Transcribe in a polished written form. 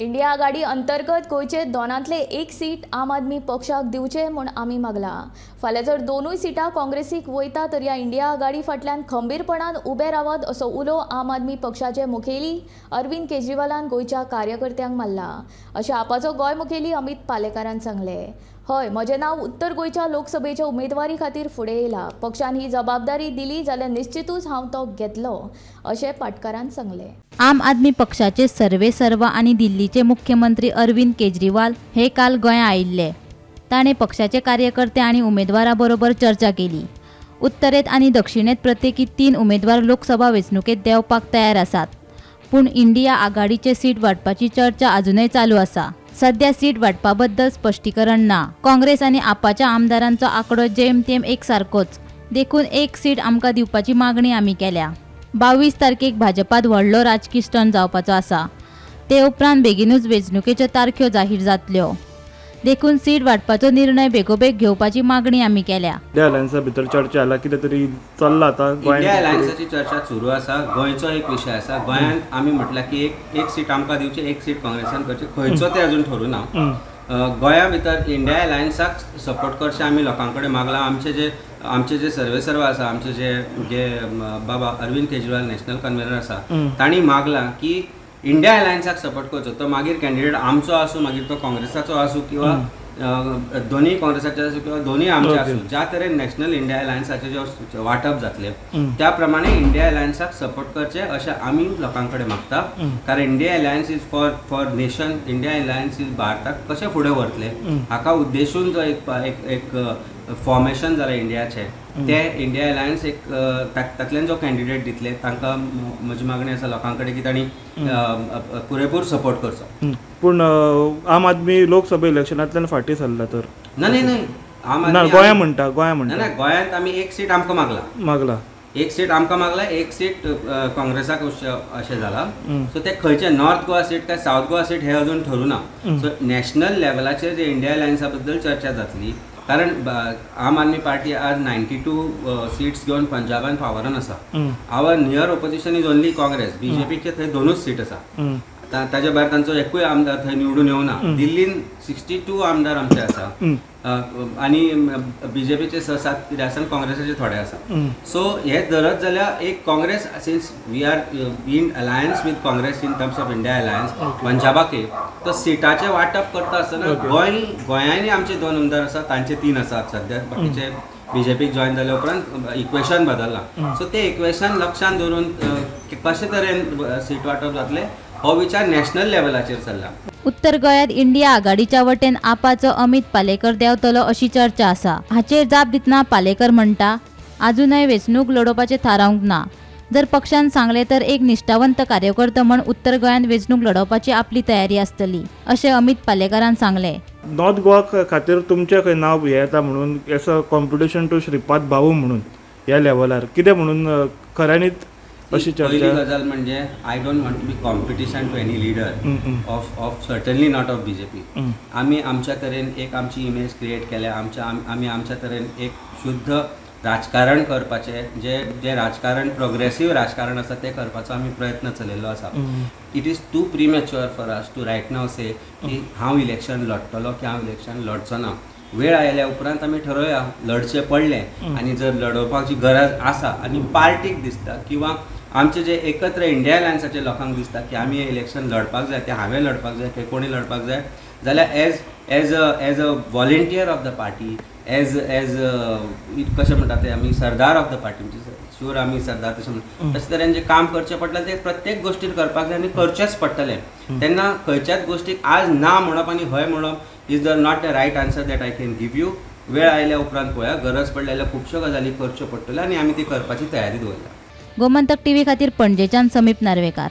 India आघाडी अंतर्गत गोंयचे दोनांतले एक सीट आम आदमी पक्षाक दिवचे म्हूण आमी मागला। फाल्यां जर दोनूय सिटां काँग्रेसीक वयता तर ह्या इंडिया आघाडी फाटल्यान खंबीरपणान उबे रावत असो उलो आम आदमी पक्षाचे मुखेली अरविंद केजरीवालान गोंयच्या कार्यकर्त्यांक मारला, अशें आपाचो गोंय मुखेली अमित पालेकारान सांगलें। हय, म्हजें नांव उत्तर गोंयच्या लोकसभेच्या उमेदवारी खातीर फुडें येयला, पक्षान ही जबाबदारी दिली जाल्यार निश्चितूच हांव तो घेतलो, अशें पाटकारान सांगलें। आम आदमी पक्षाचे सर्वेसर्वा आनी दिल्लीचे मुख्यमंत्री अरविंद केजरीवाल हे काल गोंया आयिल्ले। ताणें पक्षाचे कार्यकर्ते आनी उमेदवारां बरोबर चर्चा केली। उत्तरेंत आनी दक्षिणेंत प्रत्येकी 3 उमेदवार लोकसभा वेंचणुकेंत देंवपाक तयार आसात, पूण इंडिया आघाडीचे सीट वांटपाची चर्चा अजूनय चालू आसा। सध्या सीट वांटपा बद्दल स्पश्टीकरण ना। काँग्रेस आनी आपाच्या आमदारांचो आंकडो जेमतेम एकसारकोच, देखून एक सीट आमकां दिवपाची मागणी आमी केल्या। 22 तारखेक भाजपात व्हडलो राजकी स्टंट जावपाचो आसा, ते उपरांत बेगीनूच वेंचणुकेच्यो तारख्यो जाहीर जातल्यो, देखून सीट वांटपाचो निर्णय बेगोबेग घेवपाची मागणी आमी केल्या। इंडिया अलायन्सा भितर चर्चा जाला, कितें तरी चल्ला आतां? इंडिया अलायन्साची चर्चा सुरू आसा। गोंयचो एक विशय आसा, गोंयांत आमी म्हटलां की एक सीट आमकां दिवची, एक सीट काँग्रेसान करची, खंयचो ते अजून ठरूं ना। गोंया भितर इंडिया अलायन्साक सपोर्ट करचें आमी लोकां कडेन मागलां। आमचे जे सर्वेसर्वा आसा, आमचे जे जे बाबा अरविंद केजरीवाल नॅशनल कन्व्हेनर आसा, तांणी मागलां की इंडिया अलायन्साक सपोर्ट करचो, तो मागीर कॅन्डिडेट आमचो आसूं, मागीर तो काँग्रेसाचो आसूं किंवा दोनूय काँग्रेसाचे आसूं किंवा दोनूय आमचे आसूं, ज्या तरेन नॅशनल इंडिया अलायन्साचे जे वांटप जातलें त्या प्रमाणे इंडिया अलायन्साक सपोर्ट करचें अशें आमी लोकां कडेन मागता। कारण India alliance is for nation, India alliance is भारताक कशें फुडें व्हरतले हाका उद्देशून जो एक एक फॉर्मेशन जालें इंडियाचें, ते इंडिया अलायन्स एक तातूंतल्यान जो कॅन्डिडेट दितले तांकां म्हजी मागणी आसा लोकां कडेन की तांणी पुरेपूर सपोर्ट करचो। पूण आम आदमी लोकसभा इलेक्शनांतल्यान फाटीं सरला तर? ना न्ही न्ही, आम आदमी गोंया म्हणटा, गोंया म्हणटा ना, गोंयांत आमी एक सीट आमकां मागला, एक सीट आमकां मागला, एक सीट काँग्रेसाक अशें जाला। सो ते खंयचे नॉर्थ गोवा सीट काय सावथ गोवा सीट हे अजून ठरूं ना। सो नॅशनल लेवलाचेर जे इंडिया अलायन्सा बद्दल चर्चा जातली, कारण आम आदमी पार्टी आज 92 सीट्स घेवन पंजाबान पावरान आसा। Our near opposition is only Congress, बीजेपीचे थंय 2 सीट आसा, ताच्या भायर तांचो एकूय आमदार थंय निवडून येवना। दिल्लीन 62 आमदार आमचे आसा आनी बीजेपीचे 6-7 कितें आसा आनी काँग्रेसाचे थोडे आसा। सो हे धरत जाल्यार एक Congress, since we are in alliance with Congress in terms of India alliance पंजाबाक, तो सिटाचें वांटप करता आसतना गोंयांनी आमचे 2 आमदार आसा, तांचे 3 आसात सद्या, बाकीचे बीजेपीक जॉयन जाल्या उपरांत इक्वेशन बदल्लां। सो ते इक्वेशन लक्षांत दवरून कशे तरेन सीट वांटप जातलें हो विचार नॅशनल लेवलाचेर चल्ला। उत्तर गोंयांत इंडिया आघाडीच्या वटेन आपाचो अमित पालेकर देंवतलो अशी चर्चा आसा। हाचेर जाप दितना पालेकर म्हणटा, आजूनय वेंचणूक लडोवपाचें थारावंक ना, जर पक्षान सांगलें तर एक निश्ठावंत कार्यकर्तो म्हूण उत्तर गोंयांत वेंचणूक लडोवपाची आपली तयारी आसतली, अशें अमित पालेकरान सांगलें। नॉर्थ गोवा खातीर तुमचें खंय नांव हें येता म्हणून as a competition to Shripad Bhau म्हणून ह्या लेवलार कितें म्हणून खऱ्यांनीच अशी चर्चा? पयली गजाल म्हणजे I don't want to be competition to any leader of certainly not of BJP. आमी आमच्या तरेन एक आमची इमेज क्रिएट केल्या, आमी आमच्या तरेन एक शुद्ध राजकारण करपाचें, जे जे राजकारण प्रोग्रेसीव राजकारण आसा तें करपाचो आमी प्रयत्न चलयल्लो आसा। It is too premature for us to right now say की हांव इलेक्शन लडटलो की हांव इलेक्शन लडचो ना। वेळ आयल्या उपरांत आमी ठरोवया, लडचें पडलें आनी जर लडोवपाची गरज आसा आनी पार्टीक दिसता किंवा आमचे जे एकत्र इंडिया अलायन्साचे लोकांक दिसता की आमी हें इलेक्शन लडपाक जाय, तें हांवें लडपाक जाय, खंय कोणी लडपाक जाय जाल्यार as as a as a volunteer of the party, as as कशें म्हणटा ते आमी सरदार ऑफ the party, म्हणजे शुअर आमी सरदार तशें म्हणटा, तशें तरेन जें काम करचें पडलें तें प्रत्येक गोश्टीन करपाक जाय आनी करचेंच पडटलें। तेन्ना खंयच्याच गोश्टीक आज ना म्हणप आनी हय म्हणप is the not the right answer that I can give you. वेळ आयल्या उपरांत पळोवया, गरज पडली जाल्यार खुबश्यो गजाली करच्यो पडटल्यो आनी आमी ती करपाची तयारी दवरल्या। गोमंतक टीव्ही खातीर पणजेच्यान समीप नार्वेकार।